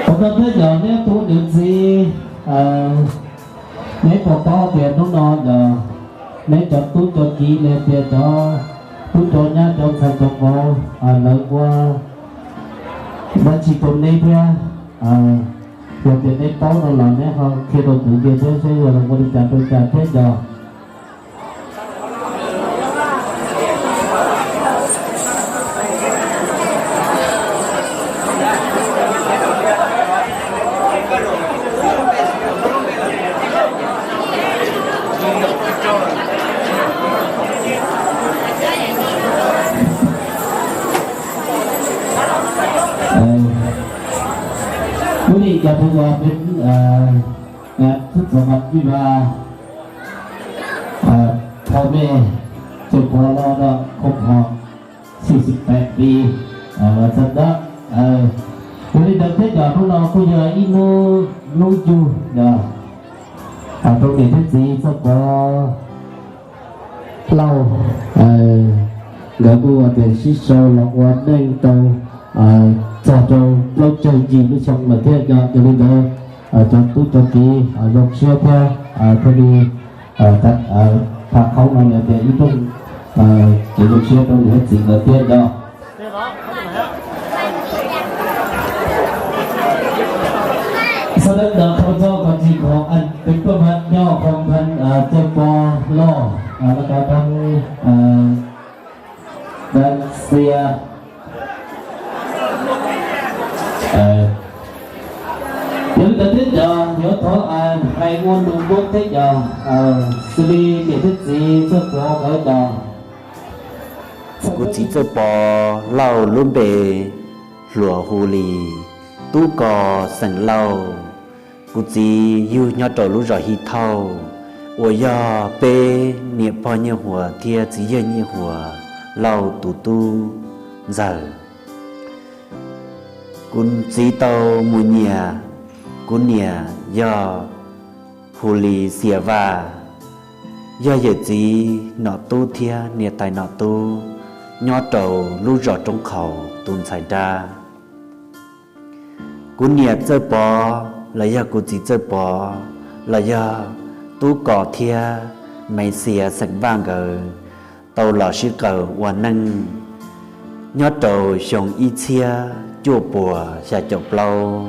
Ua tau thiab cov niam tub niam txiv, neb puas paub tias hnub no los neb cov tub cov kiv los tias cov tub cov nyab cov ntxhais cov vauv lawv ua dab tsi rau neb thiab? Yog tias neb paub no los neb ho qhia rau kuv tias thiab seb yog los ua li cas rau cas thiab cov. Ua li cas peb ua peb xub txov mas ib va thov mej txawj pov los da khov khov xis xis peb pib txog da. Yog li ntawd thiab cov hnub no kuj yog ib hnub hnub yug yog rau niam thiab txiv txawj pov Lauj, nkawd kuj ua tias sib sau los ua neej tau txog rau plaub caug yim lub xyoo lawm thiab yog. Yog li ntawd cov tub cov kiv zoo siab thiab thiaj li tham qhov no yog tias ib rooj kev zoo siab rau niam txiv lawm thiab yog. Sau ntawv khau txog kom tsis khoom an peb tuaj mas nyob khoom than txawj pov loj, laj kab thab dab xia. Yog li ntawd thiab cov yuav thov hais ua nus npuab thiab cov, xws li niam thiab txiv txawj pov nkawd cov. Kuv txiv txawj pov Lauj lub npe hluas hu li Tub Kos xeem Lauj. Kuv txiv yug nyob rau lub zos Hi Thauj uas yog peb niam pog Nyiaj Huas thiab txiv yawg Nyiaj Huas Lauj tus tub ntxawg. Kuv txiv tau mus nyiam kuv niam yog hu li Xia Vaj, yog yawm txiv Nom Tub thiab niam tais Nom Tub nyob rau lub zos Roob Qhaus tus ntxhais nrab. Kuv niam txawj pov los yog kuv txiv txawj pov los yog Tub Kos thiab Maiv Xia xeem Vaj nkawd tau los sib qaws ua neej nyob rau xyoo ib txhiab cuaj puas xya caum plaub.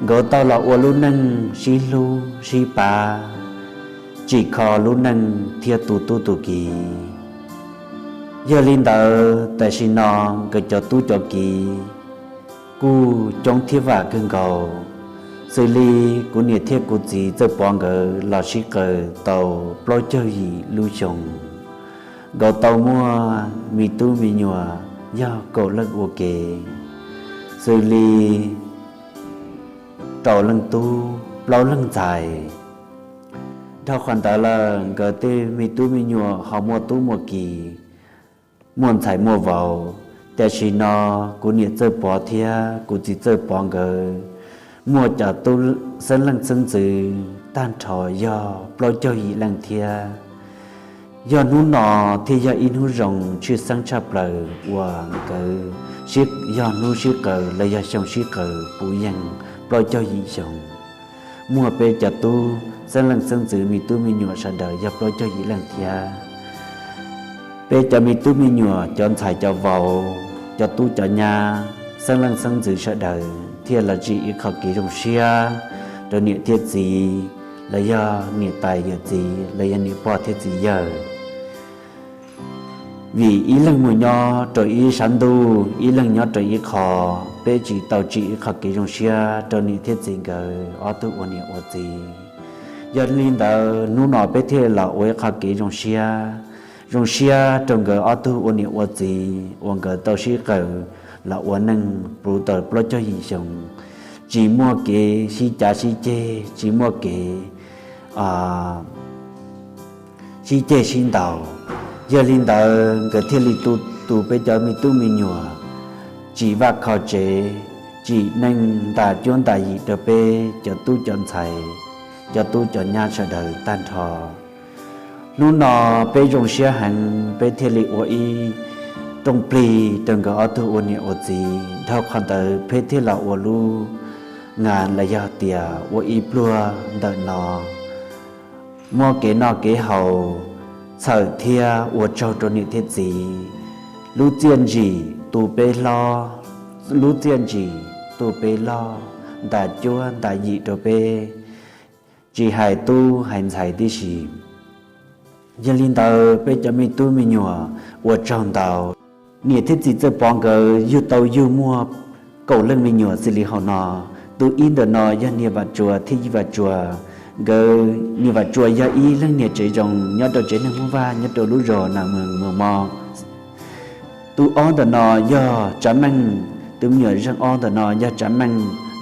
Nkawd tau los ua lub neej sib hlub sib pab, tsim kho lub neej thiab tu tub tu kiv. Yog li ntawd tam sim no nkawd cov tub cov kiv kuj coob thiab vam kawg nkaus, xws li kuv niam thiab kuv txiv txawj pov nkawd los sib qaws tau plaub caug yim lub xyoo. Nkawd tau muaj me tub me nyuam yog kaum leej ua ke, xws li rau leej tub plaub leej ntxhais. Dhau qhov ntawd lawm nkawd tej me tub me nyuam ho muaj tub muaj kiv, muaj ntxhais muaj vauv. Tam sim no kuv niam txawj pov thiab kuv txiv txawj pov nkawd muaj cov tub xeeb leej xeeb ntxwv tag nrho yog plaub caug yim leej thiab. Yog hnub no thiaj yog ib hnub zoo tshwj xeeb tshaj plaws uas nkawd sib, yog hnub sib qaws los yog xyoo sib qaws puv yees plaub caug yim xyoo. Muaj peb cov tub xeeb leej xeeb ntxwv me tub me nyuam sawv daws yog plaub caug yim leej thiab. Peb cov me tub me nyuam, cov ntxhais cov vauv, cov tub cov nyab, xeeb leej xeeb ntxwv sawv daws thiaj los tsim ib qho kev zoo siab rau niam thiab txiv, los yog niam tais yawm txiv, los yog niam pog thiab txiv yawg. Vim ib leeg mus nyob rau ib sab ntuj, ib leeg nyob rau ib qho, peb tsis tau tsim ib qho kev zoo siab rau niam thiab txiv nkawd ob tug ua niam ua txiv. Yog li ntawd hnub no peb thiaj los ua ib qho kev zoo siab, zoo siab rau nkawd ob tug ua niam ua txiv uas nkawd tau sib qawm los ua neej puv tau plaub caug yim xyoo, tsis muaj kev sib cav sib ceg, tsis muaj kev sib ceg sib ntaus. Yog li ntawd nkawd thiaj li tu, tu peb cov me tub me nyuam, tsim vaj kho tsev, tsim neej ntas cuab ntas yim rau peb cov tub cov ntxhais, cov tub cov nyab sawv daws tag nrho. Hnub no peb zoo siab heev, peb thiaj li ua ib rooj plig rau nkawd ob tug ua niam ua txiv. Dhau qhov ntawd peb thiaj los ua lub nas los yog tias ua ib pluag ntawm no, muab kev noj kev haus, txhawm thiab ua tsaug rau niam thiab txiv. Lub txiaj ntsim tu peb hlob, lub txiaj ntsim tu peb loj, ntas cuab ntas yim rau peb, tsis hais tub hais ntxhais tib si. Yog li ntawd peb cov me tub me nyuam ua tsaug ntau. Niam thiab txiv Txawj Pov nkawd yug tau yug muaj kaum leej me nyuam xws li hauv no. Tus ib ntawm no yog niam Vam Tsuas thiab yij Vam Tsuas. Nkawd niam Vam Tsuas yog ib leeg niam tsev zoo nyob rau tsev neeg Hmoob Vaj nyob rau lub zos Nas Mws Mos Mos. Tus ob ntawm no yog Tsav Meej, tus me nyuam zeej ob ntawm no yog Tsav Meej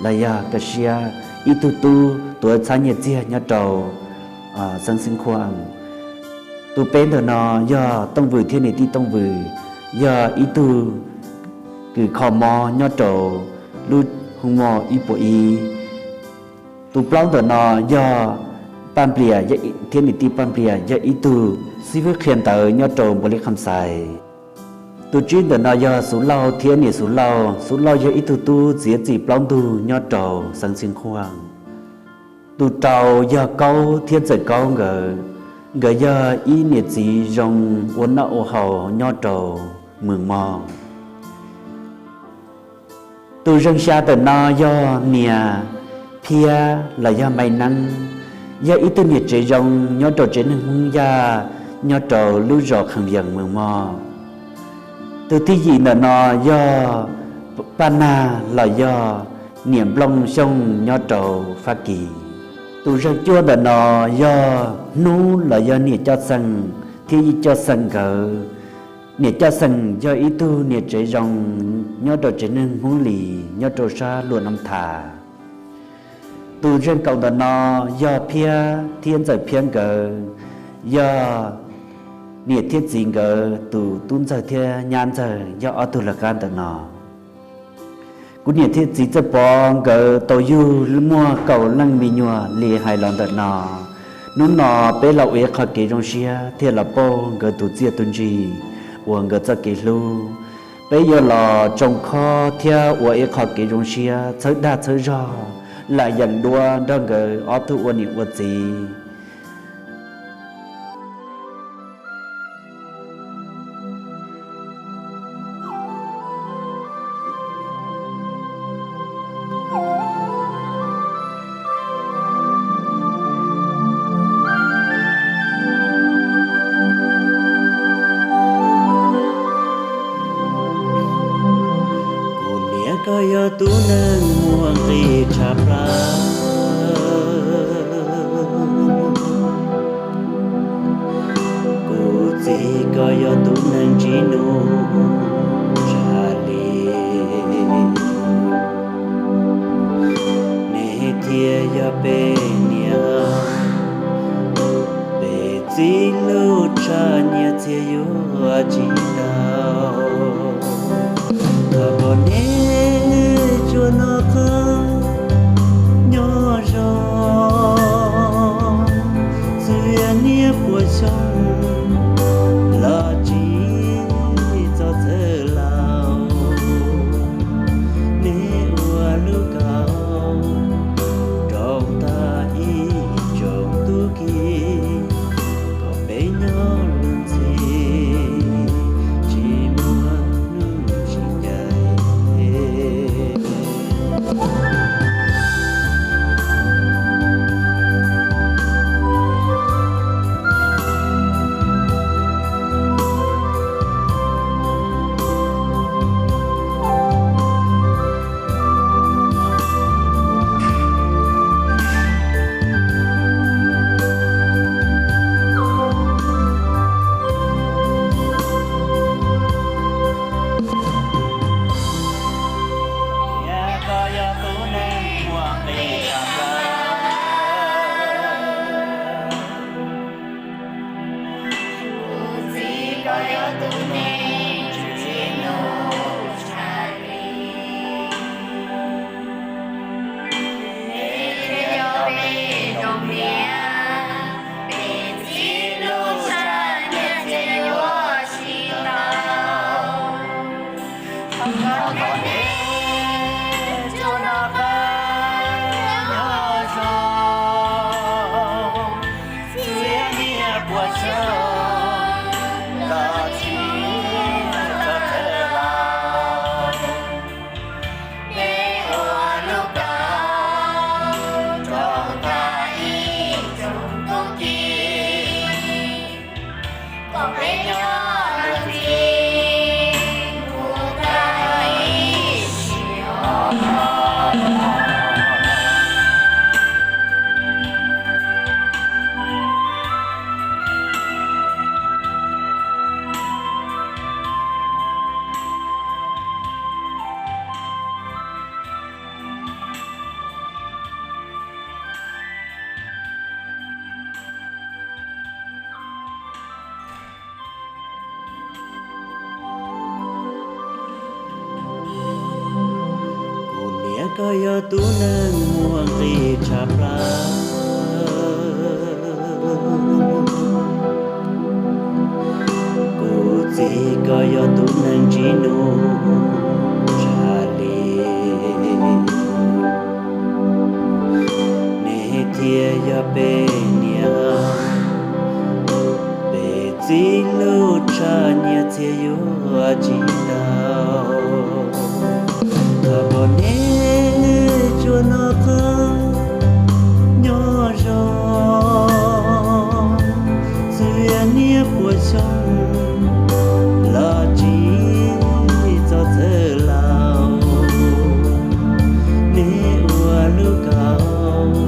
los yog Kaj Siab, ib tug tub tuav txhab nyiaj txiag nyob rau Xeeb Xeeb Khuaj. Tus peb ntawm no yog Tooj Vwm thiab niam tij Tooj Vwm, yog ib tug kws kho mob nyob rau lub hoo mos ib puas ib. Tus plaub ntawm no yog Paj Nplias thiab niam tij Paj Nplias, yog ib tug xib fwb qhia ntawv nyob rau Npaus Lis Kham Xais. Tus tsib ntawm no yog Xuv Lauj thiab niam Xuv Lauj. Xuv Lauj yog ib tug tub txiav txim plaub ntug nyob rau Xeeb Xeeb Khuaj. Tus rau yog Kaub thiab Ntxawm Kaub nkawd, nkawd yog ib niam txiv zoo ua noj ua haus nyob rau Mws Mos. Tus zeej xya ntawm no yog niam Phiab los yog Npais Neeb, yog ib tug niam tsev zoo nyob rau tsev neeg Hmoob Yaj nyob rau lub zos Kheem Yees Mws Mos. Tus thib yim ntawm no yog Paj Nag los yog niam Nplooj Xyooj nyob rau Fab Kis. Tus zeej cuaj ntawm no yog Hnub los yog niam Coj Xeem thiab yij Coj Xeem nkawd. Niam Coj Xeem yog ib tug niam tsev zoo nyob rau tsev neeg Hmoob Lis nyob rau sab Luam Nab Thas. Tus zeej kaum ntawm no yog Phiab thiab Ntxawm Phiab nkawd, yog niam thiab txiv nkawd tus tub ntxawg thiab nyab ntxawg, yog ob tug lawv qab ntawm no. Kuv niam thiab txiv Txawj Pov nkawd tau yug muaj kaum leej me nyuam li hais los ntawm no. Hnub no peb los ua ib qho kev zoo siab thiaj los pauj nkawd tus txiaj tus ntsig uas nkawd txoj kev hlub. Peb yuav los tsoo khob thiab ua ib qho kev zoo siab txhawb dag txhawb zog, lam yeem duab nrog nkawd ob tug ua niam ua txiv. Kuv niam koj yog tub neeg muaj nqis tshaj plaws. Kuv txiv koj yog tub neeg tsis nug tshaj li. Nej thiaj yog peb niam peb txiv lub tshaj nyiaj txiag yuav tsis tau. Koj pom nej tsuas noj qab nyob zoo, txwv niaj puas xyoo los tsis Kuv niam koj yog tus neeg muaj nqis tshaj plaws. Kuv txiv koj yog tus neeg tsis nug tshaj li. Nej thiaj yog peb niam, peb txiv lub tshaj nyiaj txiag yuav tsis tau. Thov kom nej tsuas noj qab nyob zoo, txwv niaj puas xyoo los tsis txog txawj laus. Nej ua lub kaus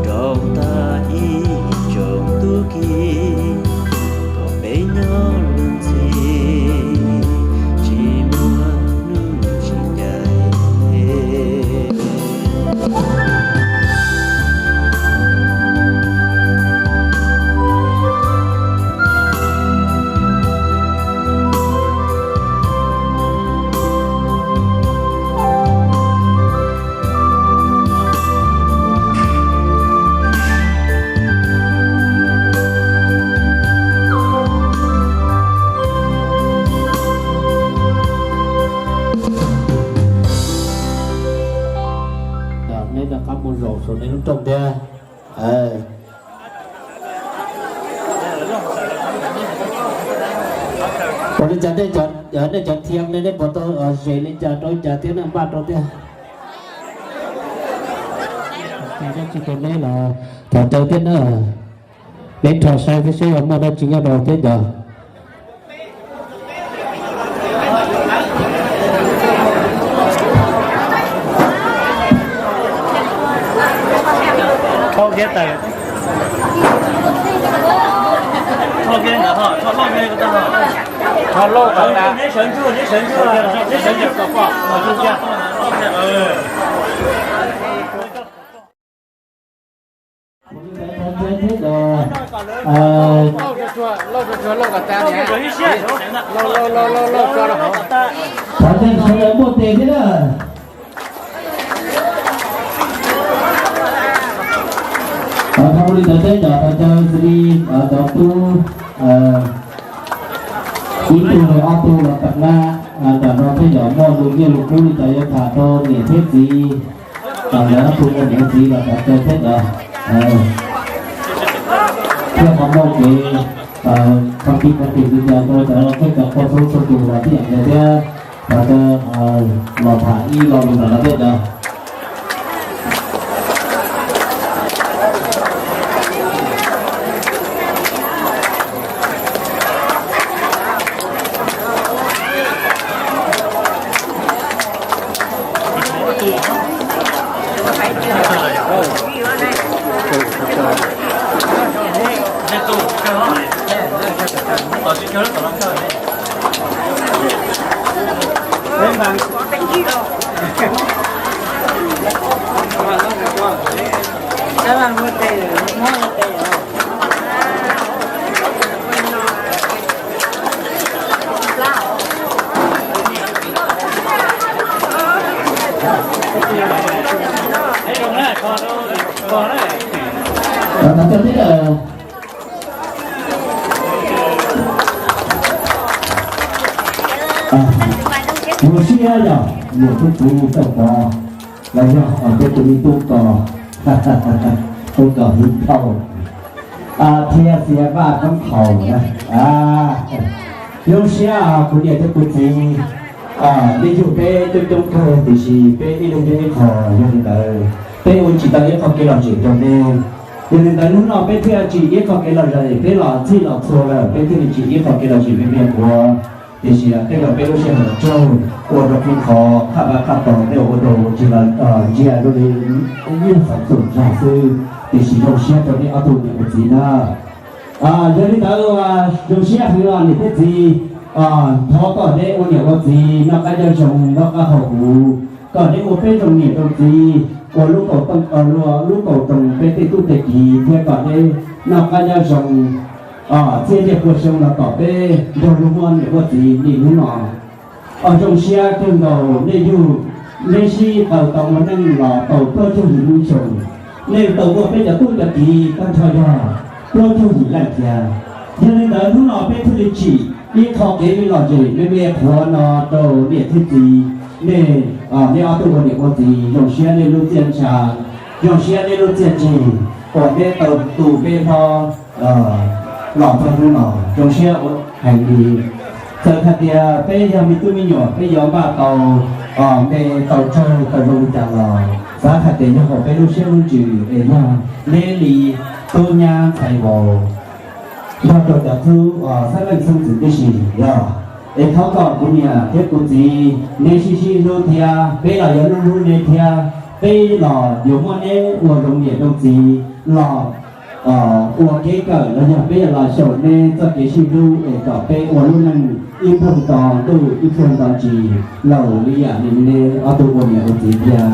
rau tag ib tsoom tub ki, kom peb nyob luag ntxhi tsis muaj hnub tsis ncaim. Neb rov qab mus zaum saum nej lub rooj thiab. Ua li cas nej cov thiab ne, nej puas tau zes li cas rau li cas thiab ne, npaj rau thiab. Tsis tau neb los thov caw thiab na. Neb rho saib thiab seb yog muaj dab tsi nyob rau thiab cov. Thov caw sawv daws muaj tes thiab na. Thov ua li ntawd thiab cov, thov caw xws li cov tub ib tug los ob tug los tawm na, nram no thiab yog muaj lus nyiaj lus kub li cas yuav tham rau niam thiab txiv, los lawv ob tug muaj niam txiv los thov caw thiab cov, thiab ho muaj kev qhov tib qhov twg li cas rau cov kheej cov quaj txhua txhua tus los tib yam ntawd thiab, thov caw los tham ib lo lus nram no thiab cov. Zoo siab yog niam thiab txiv tau pom los yog peb tus me tub ko, tub ko hwv thauj thiab xiav vaj koob haus na. Zoo siab kuv niam thiab kuv txiv, nej yug peb coob coob kawg tiam sis peb ib leeg ib qho, yog li ntawd peb ua tsis tau ib qho kev lom zem rau nej. Yog li ntawd hnub no peb thiaj tsim ib qho kev lom zem, peb los txhij los txhua lawm peb thiaj li tsim ib qho kev lom zem me me qhuav. Tiam sis tej zaum peb lub sij hawm tsaug ua rau qhov qhab vaj qhab tog tej ua rau tsis los ntsia rau li ib nyuag xav xum zog xwb. Tiam sis zoo siab rau nej ob tug niam ua txiv na. Yog li ntawd zoo siab heev os niam thiab txiv, thov kom neb ua niam ua txiv noj qab nyob zoo noj qab haus huv, kom neb ua peb zoo niam zoo txiv, ua lub kaum tooj, lub kaum roos peb tej tub tej kiv thiab kom neb noj qab nyob zoo txhiab tiaj pua xyoo los kom peb nrog luag muaj niam muaj txiv li hnub no. Zoo siab kawg nkaus nej yug, neb sib paws tau ua neej los tau plaub caug yim lub xyoo, nej tau muaj peb cov tub cov kiv tag nrho yog plaub caug yim leej thiab. Yog li ntawd hnub no peb thiaj li tsim ib qho kev lom zem me me qhuav no rau niam thiab txiv nej, nej ob tug ua niam ua txiv. Zoo siab nej lub txiaj ntsha, zoo siab nej lub txiaj ntsig uas nej tau tu peb hlob los txog hnub no. Zoo siab heev li. Txawm hais tias peb yog me tub me nyuam peb yuav npaj tau npe tau tsawg tau zoo li cas los xav hais tias yog hauv peb lub siab lub ntsws es yog neb li tub nyab ntxhais vauv nrog rau cov tub xeeb leej xeeb ntxwv tib si yog. Es thov kom kuv niam thiab kuv txiv neb sib sib hlub thiab peb los yuav hlub hlub neb thiab peb los yuav muab neb ua zoo niam zoo txiv los ua kev kawm los yog peb yuav los xyaum neb txoj kev sib hlub es kom peb ua lub neej ib pluag nto ntuj ib pluag nto ntsis laus li yam li neb ob tug ua niam ua txiv thiab.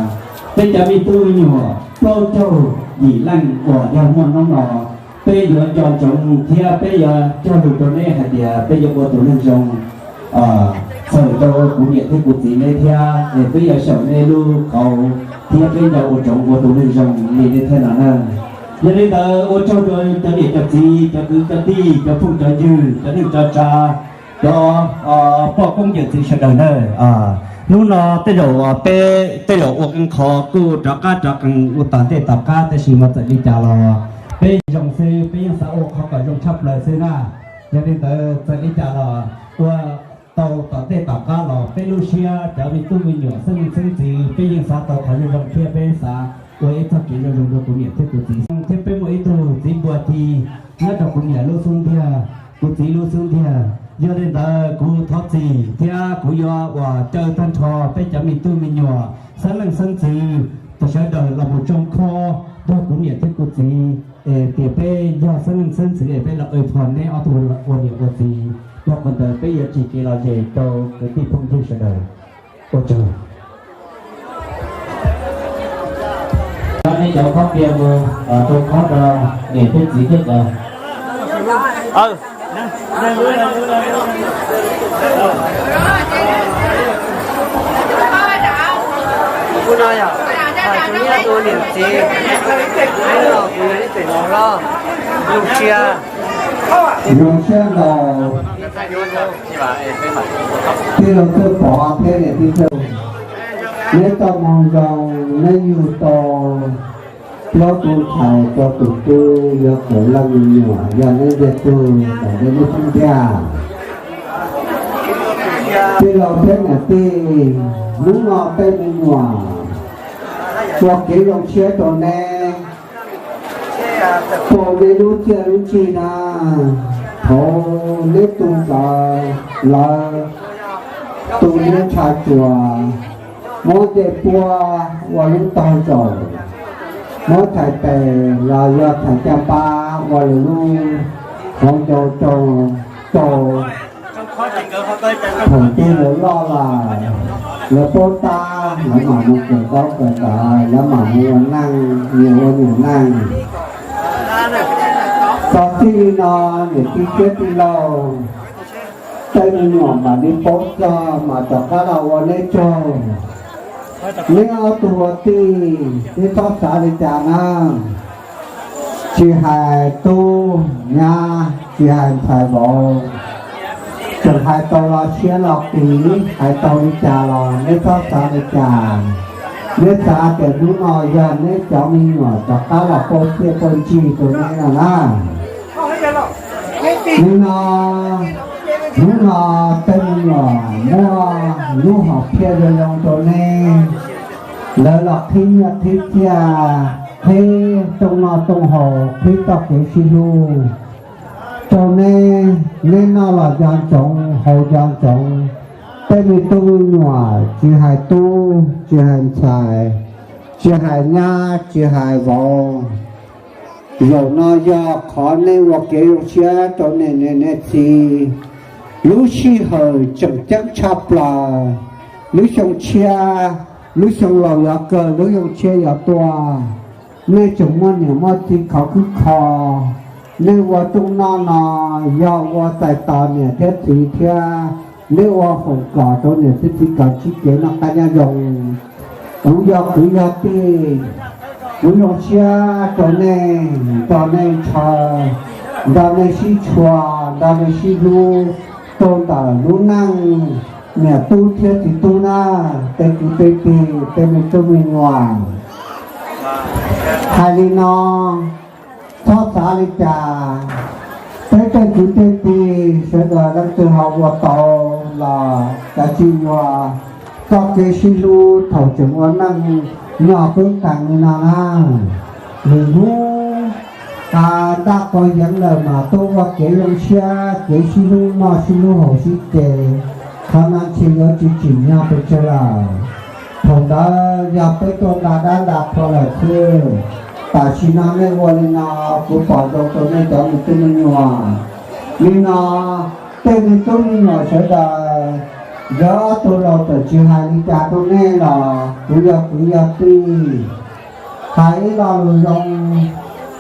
Peb cov me tub me nyuam plaub caug yim leej uas yog muaj hnub no, peb yuav nco ntsoov thiab peb yuav cog lus rau neb hais tias peb yuav ua tus neeg zoo txhawm rau kuv niam thiab kuv txiv neb thiab es peb yuav xyaum neb lub qauv thiab peb yuav ua tsoom ua tus neeg zoo li neb thiab no na. Yog li ntawd ua tsaug rau cov niam cov txiv, cov kwv cov tij, cov phooj cov ywg, cov neej cov tsav, cov poj koob yawm txwv sawv daws nawb. Hnub no tej zaum peb tej zaum ua qee qhov kuj rov qab rov qees ua tom ntej tom qab, tab sis mas txawm li cas los peb zoo xwb, peb yeej xav ua qhov kom zoo tshaj plaws xwb na. Yog li ntawd txawm li cas los ua tau tom ntej tom qab los peb lub siab cov me tub me nyuam xeeb leej xeeb ntxwv peb yeej xav tau qhov zoo zoo thiab peb xav ua ib txoj kev zoo zoo rau kuv niam thiab kuv txiv thiab peb muaj ib tug txiv npua ci nyob rau kuv niam lub xub ntiag, kuv txiv lub xub ntiag. Yog li ntawd kuv thov txim thiab kuv yuav ua caw tag nrho peb cov me tub me nyuam xeeb leej xeeb ntxwv sawv daws los mus tsoo khob nrog kuv niam thiab kuv txiv, es tias peb yog xeeb leej xeeb ntxwv es peb los ua pho neb ob tug ua niam ua txiv. Yog qhov ntawd peb yuav tsim kev lom zem rau kwv tij phooj ywg sawv daws. Ua tsaug. Cov nej cov khob pias mus rau khob rau niam thiab txiv thiab cov Ua no yog, tus niam txiv, los kuv yog ib tug hlob, zoo siab. Zoo siab ntau. Tij laug Txawj Pov thiab niam tij Txawj, neb tau mus zoo, neb yug tau plaub tug ntxhais rau tus tub, yog kaum leej me nyuam, yog neb ntiag tug ntawm neb lub xub ntiag. Tij laug thiab niam tij, hnub no tej me nyuam ua kev zoo siab rau neb, pom neb lub txiaj lub ntsig na. Thaum neb tu ntawd lawv tu neb tshav tsuas, muab ncej puab ua lub tog zaum, muab txhais tes los yog txhais caj npab ua lawv lub hauv ncau rau, rau thaum twg lawv loj lawm, lawv paub tab lawv mam mus kawm ntaub kawm ntawv, lawv mam mus ua neej, nyias ua nyias neej. Txog txij li no, niam tij thiab tij laug, tej me nyuam mam li paub txog mam rov qab los ua neb tsaug. Neb ob tug ua tij, neb txhob xav li cas na, tsis hais tub nyab, tsis hais ntxhais vauv, Tseem hais tau los siab los qis, hais tau li cas los neb txhob xav li cas. Neb xav tias hnub no yog neb cov me nyuam rov qab los pauj txiaj pauj ntsig rau neb no na. Hnub no, hnub no tej me nyuam muaj lub hom phiaj zoo zoo rau neb. Lawv los qhib nyiaj qhib txiaj, qhib rooj noj rooj haus, qhib txoj kev sib hlub rau neb. Neb noj los nco ntsoov, haus nco ntsoov. Tej me tub me nyuam, tsis hais tub tsis hais ntxhais, tsis hais nyab tsis hais vauv, zaum no yog qhov nej ua kev zoo siab rau nej niam nej txiv. Lub sij hawm tseem ceeb tshaj plaws, lub xyoo tshiab, lub xyoo laus yuav kawg, lub xyoo tshiab yuav tuaj. Nej tseem muaj niam muaj txiv khov khwb kho, nej ua rooj noj no yog ua txais tos niam thiab txiv thiab, nej ua foom kom rau niam thiab txiv kom txoj kev noj qab nyob zoo. Kuv yog kwv yog tij, kuv zoo siab rau nej, nrog nej ntshaw, nrog nej sib tshua, nrog nej sib hlub rau ntawm lub neej niam tub thiab txiv tub na, tej kwv tej tij, tej me tub me nyuam. Hais li no, txhob xav li cas, peb tej kwv tej tij sawv daws leej twg ho ua tau los kav tsij yuav txoj kev sib hlub thaum tseem ua neej nyob peb teem li no na. Lwm hnub ntaj quav yeev lawm mas tuaj ua kev zoo siab, kev sib hlub noj sib hlub haus sib ces, qhov no ntshe yuav tsis tsim nyog pes tsawg lawm. Thaum ntawd yog peb tuaj nta dab nta qhua lawm xwb. Tam sim no nej ua li no, kuv pom zoo rau nej cov me tub me nyuam. Li no, tej me tub me nyuam sawv daws, yog ob tug laus txawm tsis hais li cas rau nej los kuv yog kwv yog tij, hais ib lo lus zoo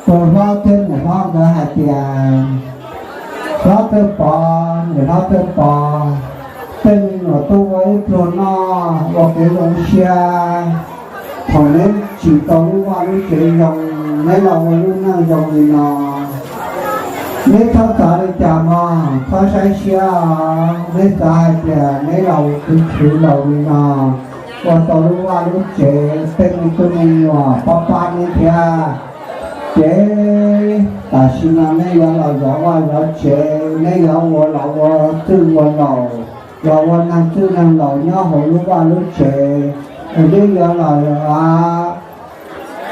rau hlob thiab niam hlob nkawd hais tias, hlob Txawj Pov, niam hlob Txawj Pov, tej me nyuam tuaj ua ib pluag noj ua kev zoo siab, thaum neb tsim tau lub vaj lub tsev zoo, neb los ua lub neej zoo li no. Neb txhob xav li cas mog, txhob saib siab os. Neb xav hais tias neb los khwv khwv laus li no, ua tau lub vaj lub tsev, tej me tub me nyuam pab pab neb thiab. Ces tam sim no neb yuav los zov vaj zov tsev, neb yuav ua los ua txwj ua laus, los ua neeg txwj neeg laus nyob hauv lub vaj lub tsev, es neb yuav los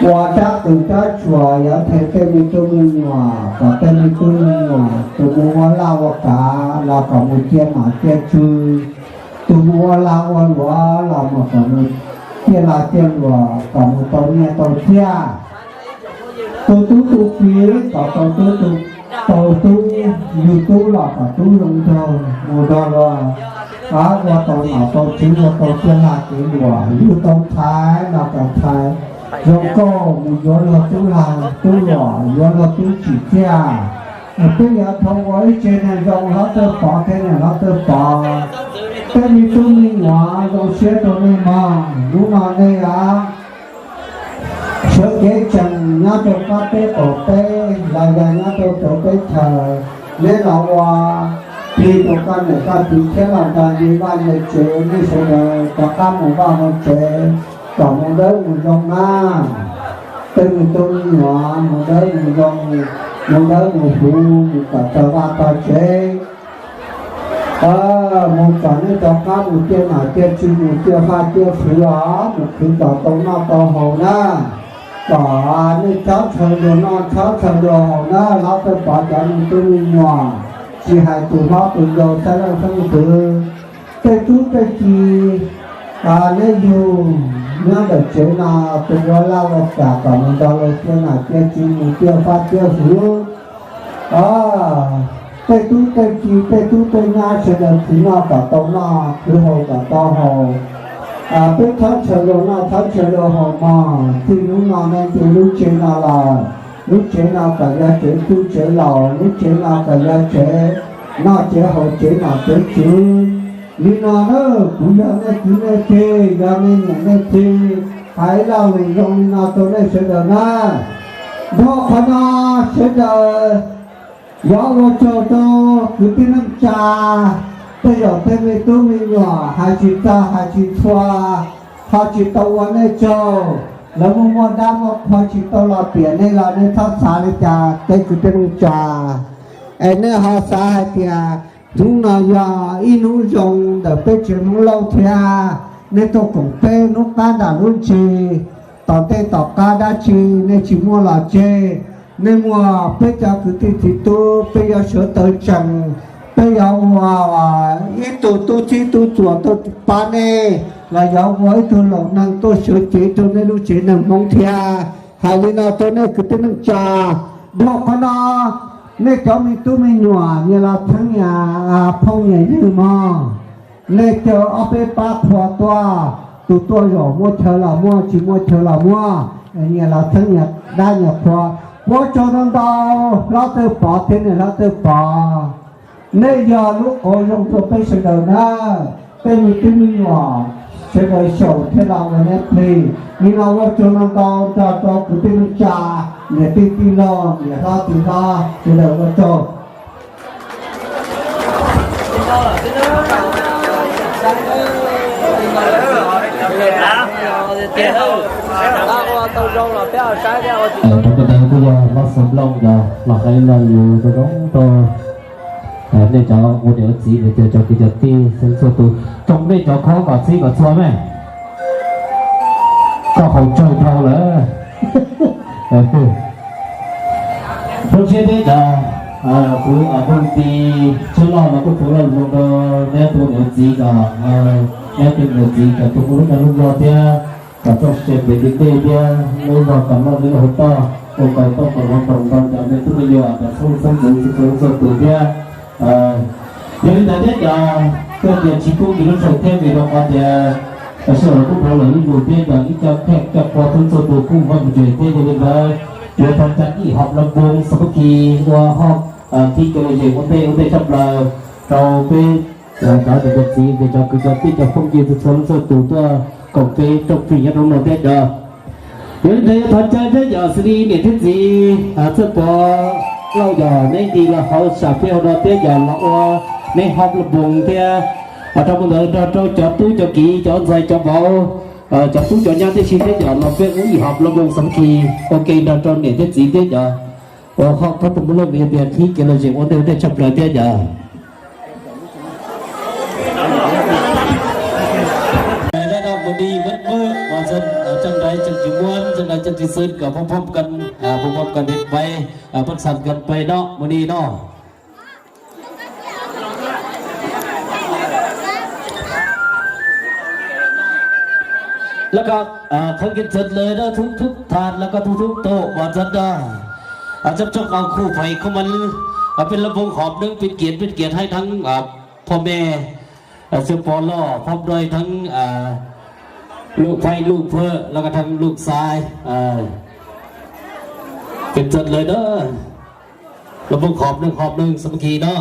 ua rab qws rab tsuas yuav them tej me tub me nyuam, kom tej me tub me nyuam tus mus ua laj ua kav los kom mus ciaj nom ciaj tswv, tus mus ua lag ua luam los mus kom mus ciaj lag ciaj luam kom mus tau nyiaj tau txiaj. Tus tub tu kiv kom tau tub, tau tub, yug tub los kom tub zoo nraug mus nrog luag, ua tau nom tau tswv ua tau ciaj lag kev luam, yug tau ntxhais los kom ntxhais zoo nkauj mus yuav luag tub lag tub luam, yuav luag tub tsim txiaj. Peb yuav thov ua ib tsev neeg zoo, hlob Txawj Pov thiab niam hlob Txawj Pov, tej me tub me nyuam zoo siab rau nej mog. Hnub no nej sawv kev tsees nyob rau qab teb qaum teb los yog nyob rau cov teb chaws, neb los ua plig rau koj niam koj txiv thiab los nrog nce vaj nce tsev, nej sawv daws rov qab mus vaj mus tsev kom mus dawb mus zoo na. Tej me tub me nyuam mus dawb mus zoo, mus dawb mus huv, mus kom txog vaj txog tsev. Mus kom nej rov qab mus ciaj nom ciaj tswv, mus ciaj faj ciaj fwv os, mus khwv kom tau noj tau haus na. Kom nej chob chaw luag noj chob chaw luag haus na, hlob Txawj Pov cov me tub me nyuam, tsis hais tus hlob tus yau xeeb leej xeeb ntxwv, tej tub tej ki, neb yug nyob ntawm tsev no, tus ua laj ua kam kom mus nrog luag ciaj nom ciaj tswv, mus ciaj faj ciaj fwv. Tej tub tej ki, tej tub tej nyab sawv daws khwv noj kom tau noj, khwv haus kom tau haus. Peb chob chaw luag noj chob chaw luag haus mog. Txij hnub no nej nce lub tsev no lawm, lub tsev no kom yog tsev txwj tsev laus, lub tsev no kom yog tsev noj tsev haus tsev nom tsev tswv. Li no na, kuv yog nej kwv nej tij, yog nej niam nej txiv, hais ib lo lus zoo li no rau nej sawv daws na. Nrog qhov no sawv daws yuav ua tsaug rau kwv tij neej tsa, Tej zaum tej me tub me nyuam hais tsis txog hais tsis txhua, ho tsis tau ua nej tsaug, lawv muaj muaj dab muaj qhua tsis tau los tiam nej los nej txhob xav li cas tej kwv tij neej tsa. Es nej ho xav hais tias hnub no yog ib hnub zoo ntawm peb tsev Hmoob Lauj thiab, nej tuaj koom peb hnub qab nram lub ntsis, tom ntej tom qab dab tsi nej tsis muaj los tseg, nej muaj peb cov kwv tij txiv tub, peb yuav sawv tawv tsees, peb yuav ua ib tug tub txib tub txuas tuaj pab nej, los yuav ua ib tug laus neeg tuaj sawv cev rau nej lub tsev neeg Hmoob thiab. Hais li no rau nej kwv tij neej tsa, dua qhov no, nej cov me tub me nyuam nyias los txheeb nyias phooj nyias ywg mog. Nej caw ob peb pab qhua tuaj, tus tuaj zaum muaj chaw los muaj, tsis muaj chaw los muaj, nyias los txheeb nyias dab nyias qhua. Ua tsaug ntau ntau hlob Txawj Pov thiab niam hlob Txawj Pov. Nej yog lub qauv zoo rau peb sawv daws na. Tej me tub me nyuam sawv daws xyaum thiab los ua neb plig. Nim no ua tsaug ntau ntau rau kwv tij neej tsa, niam tij tij laug, niam hlob txiv hlob sawv daws ua tsaug. Rau qhov ntawd kuj yog hlob Xeev Looj yog los hais lo lus zoo zoo rau nej cov ua niam ua txiv los cov kwv cov tij txhua tus, koom nej cov khoom kom txhij kom txhua me. Koj haus tsawg dhau lawm. Zoo siab thiab cov kwv tij tshab loj no kuj ua loj zoo rau neb tus niam txiv kom neb tus niam txiv kom tus muaj lub dag lub zog thiab kom txoj sia ntev ntev thiab lub zog kom loj neb lub hauv toj ua kom tau kom zoo rau cov me tub me nyuam cov xeeb xeeb ntxwv txhua txhua tus thiab. Yog li ntawd thiab cov koj tias tsis pub nws lub saum thiab vim rau qhov tias sij hawm kuj dhau lawm ib ntus thiab cov ib co kheej coj qhua txhua txhua tus kuj vaj mus tsev thiab. Yog li ntawd yuav thov caw ib hom laj npoos xa pab khi ua hom thib kev lom zem ua ntej ua ntej tshaj plaws rau peb cov niam cov txiv cov kwv cov tij cov phooj ywg txhua txhua leej txhua tus tuaj koom peb rooj plig nyob rau no thiab cov. Yog li ntawd yuav thov caw thiab cov xws li niam thiab txiv Txawj Pov Lauj yog neb nti los hauv sam peb hauv no thiab cov los ua neb hom laj npoos thiab. Rau mus ntawd nrog rau cov tub cov kiv cov ntxhais cov vauv, cov tub cov nyab tib si thiab cov los peb ua ib hom laj npoos xa pab khi ua ke nrog rau niam thiab txiv thiab cov ua hom khob tus muaj lub npe tias thib kev lom zem ua ntej ua ntej tshaj plaws thiab cov. Mus ni wb wb ua zon coj dai coj tsis muab coj dai coj tsis xwb kom phob phob kan phob phob kan peb pab xam kan peb no mus ni no. Lawv kom khawv kiv txwv lawv thub thub thas lawv kom thub thub tum ua zon da. Cov tsob qau khu phais khu mas peb lub npoos hom neeb pij kiav pij kiav hais theej phob me, xyov pog loj phob dai theej luj phais luj phawm lawv kom theej luj xais. Kiv txwv lawv da. Lub npoos hom neeb hom neeb xa ma khi no.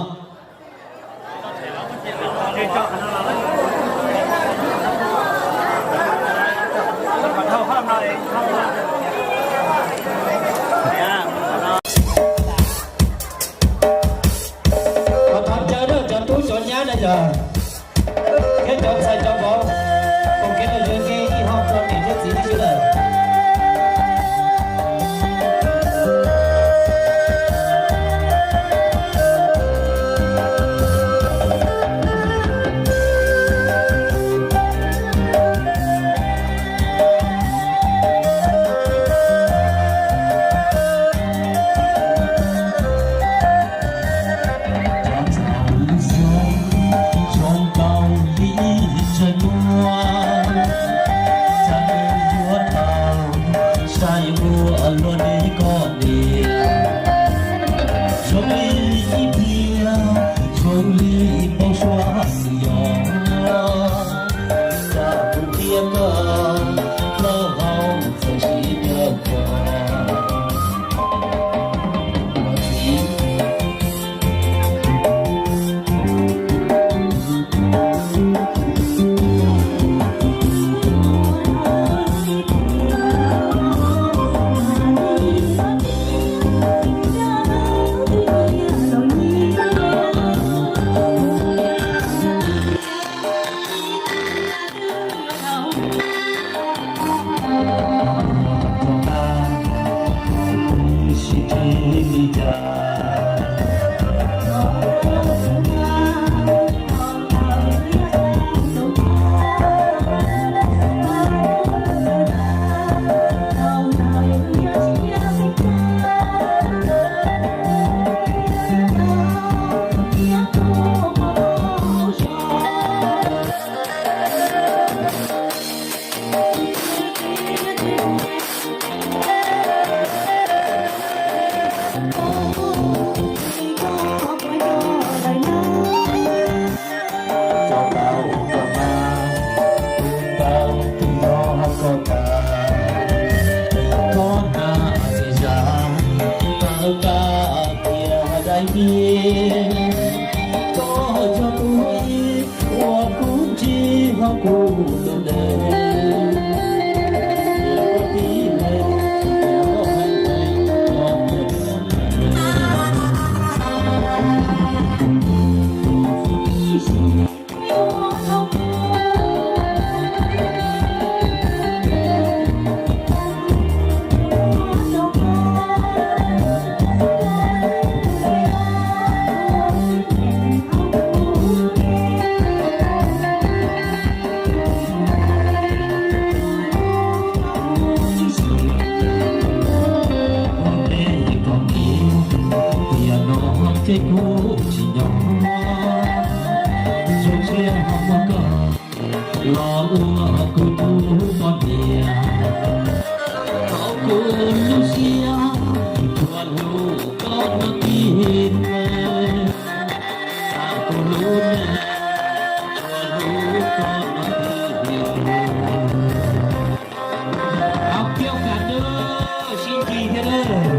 Thov caw cov tub cov nyab na yog thiab cov ntxhais cov vauv koom kev lom zem ib hom rau niam thiab txiv tib si lawm. Koj na txiv zaj, tau kab tias dai tiag, koj yog tus ib uas kuv ntsib hauv kuv tus dawb. Tiam no ces kuv tsis nyob, zoo siab muaj koj los ua kuv tus poj niam. Thov kuv lub siab tsuas hlub koj no tib neeg, txav kuv lub neej tsuas hlub koj no tib neeg. Au kiab kas dub sib ntsib thiab lawm.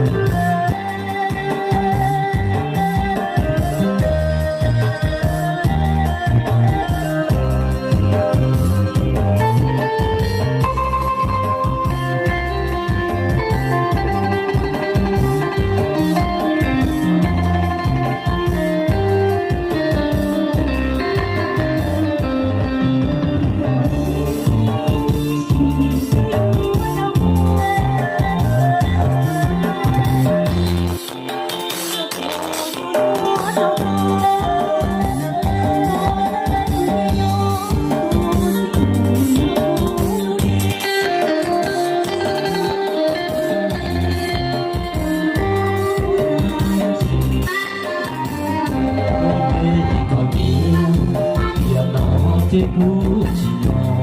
Ces kuv tsis nyob,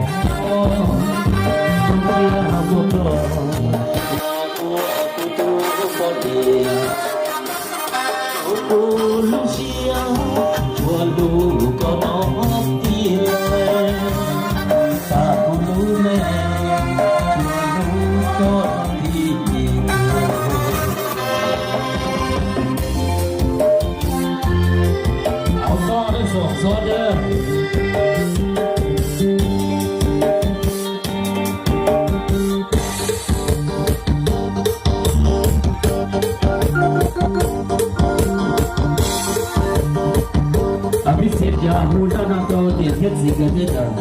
kuv cia muaj koj ua kuv tus poj niam. Kuv lub siab tsuas hlub koj no tib neeg, txav kuv lub neej tsuas hlub koj no tib neeg. Au koj lub xom xov dawb. Pib xiav cas hu zaj no rau niam thiab txiv nkawd thiab ntag.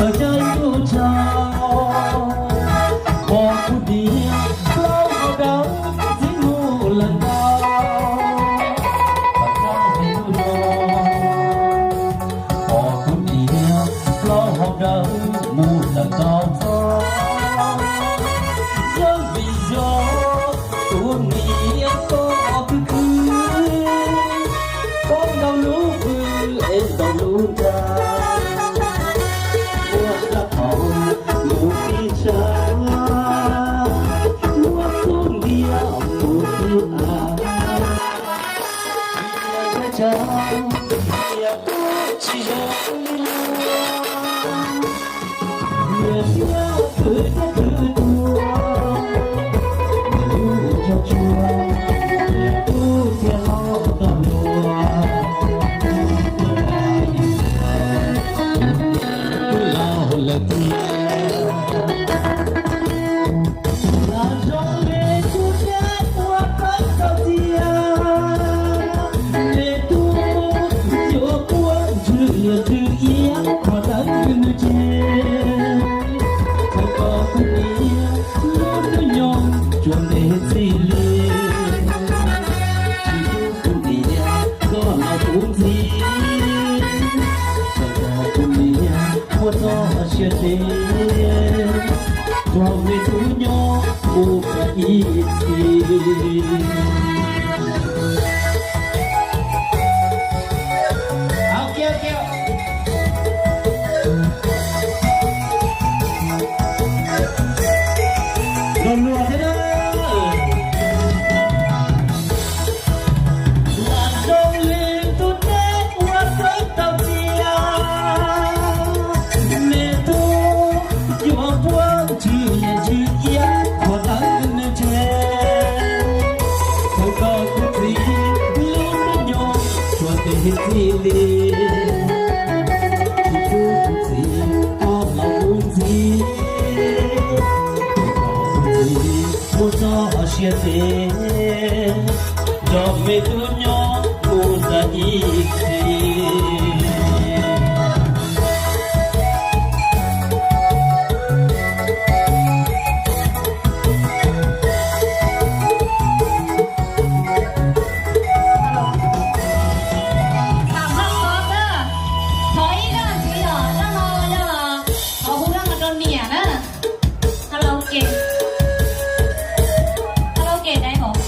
Tawm caij ntuj tsaus, pom kuv niam plaub hau dawb ntxig mus lawm ntau. Tawm caij ntuj tsaus, pom kuv niam plaub hau dawb mus lawm ntau txog. Yog vim yog tus niam koj khwv khwv, koj ntau lub hwj es ntau lub nra, muab dab qhau mus tib tsa, muab xub ntiag mus tib av. Niam tsa, niam kuj tsis zoo li luag. Muaj txoj sia tes, nrog me tub nyob mus tau ib txhis. Los luag thiab na. Lam zoo li tus dej uas txawb tau tias, me tub yuav puag ntswg ntswg iab qhov tawb ntseg, txhawm kom kuv txiv lub hnub nyoog tsuas tes txij li. Tsis pub kuv txiv koj los mus ntxiv, kuv txiv muaj txoj sia tes, nrog me tub nyob mus tau ib txhis. Thov ib zaj ntxiv os, zaj no yog thov hu zaj no rau niam na. Karaoke. Karaoke dai os.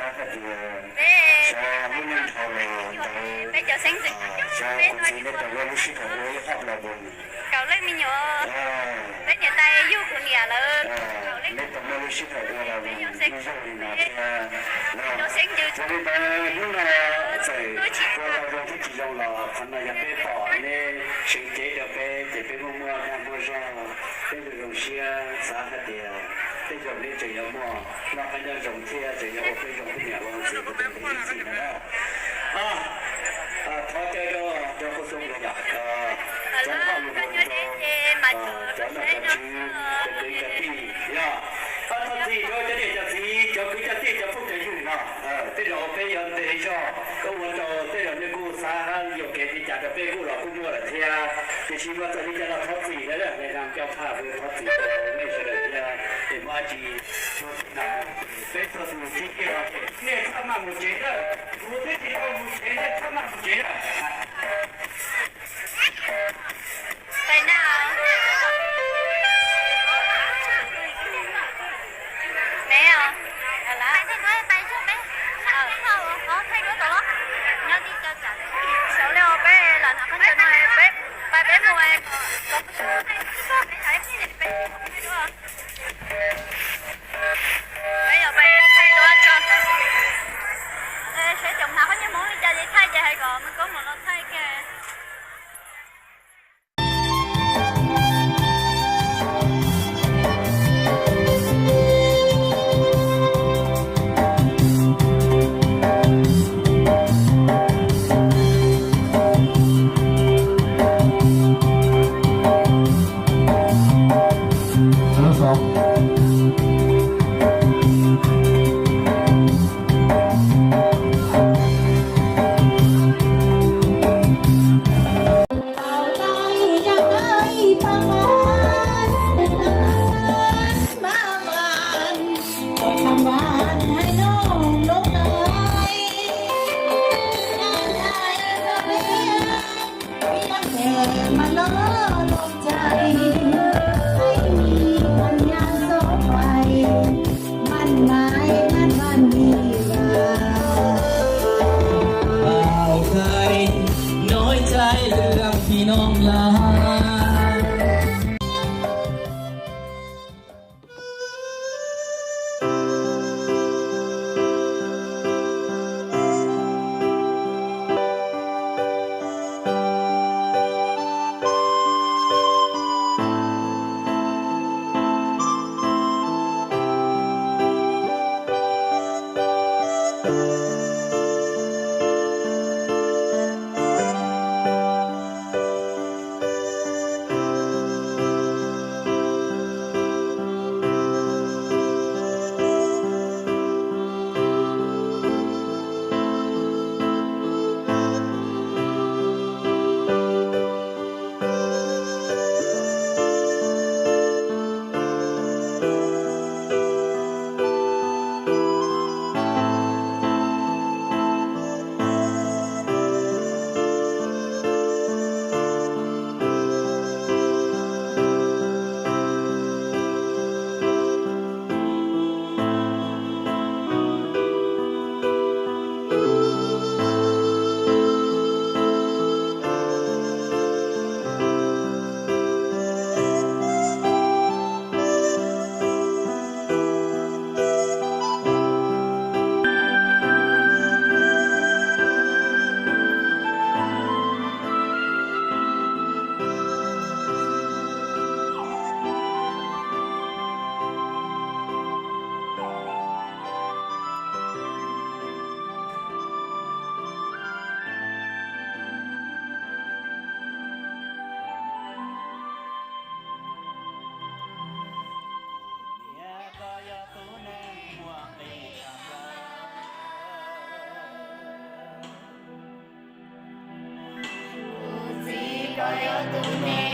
Hais tias xyov lub neej dhau los ntawd, xyov kuv txiv nej tau muaj lub sij hawm ua ib hop los mus. Kaum leej me nyuam, peb niam tais yug kuv niam lawv. Nej tau muaj lub sij hawm ua los mus ib zaug li no thiab. Yog li ntawd hnub no txawm ua tau zoo thiab tsis zoo los qhov no yog peb pom nej seev cev rau peb ces peb muaj muaj dag muaj zog, peb zoo zoo siab xav hais tias tej zaum nej tseem yuav muaj noj qab nyob zoo thiab tseem yuav ua peb zoo peb niam ua txiv ua tus ib txhis no na. Thov caw rau cov khuj xoob yom, cov hauj lwm rau cov nom cov tswv, cov kwv cov tij yom. Thov txim rau cov niam cov txiv, cov kwv cov tij, cov phooj cov ywg no. Tej zaum peb yuav ntes zog, ua rau tej zaum nej kuj xav yuam kev li cas rau peb kuj los kuj muaj lawm thiab. Tiam sis mas txawm li cas los thov txim na, nej ncaj qha thov txim rau nej sawv daws thiab. Es muaj dab tsi peb txhua tus sib kiag los ces nej txhob maj mus tsev na. Kuv twb tsis tau mus tsev, nej txhob maj mus tsev na. Sawv li peb lam hnav qhov chaw no, peb pais peb mus, peb yog pais thaij duab tso. Seb cov hnav qhov chaw Hmoob li cas ces thaij ces hais kom me koob los thaij kiag. Kuv txiv, koj yog tus neeg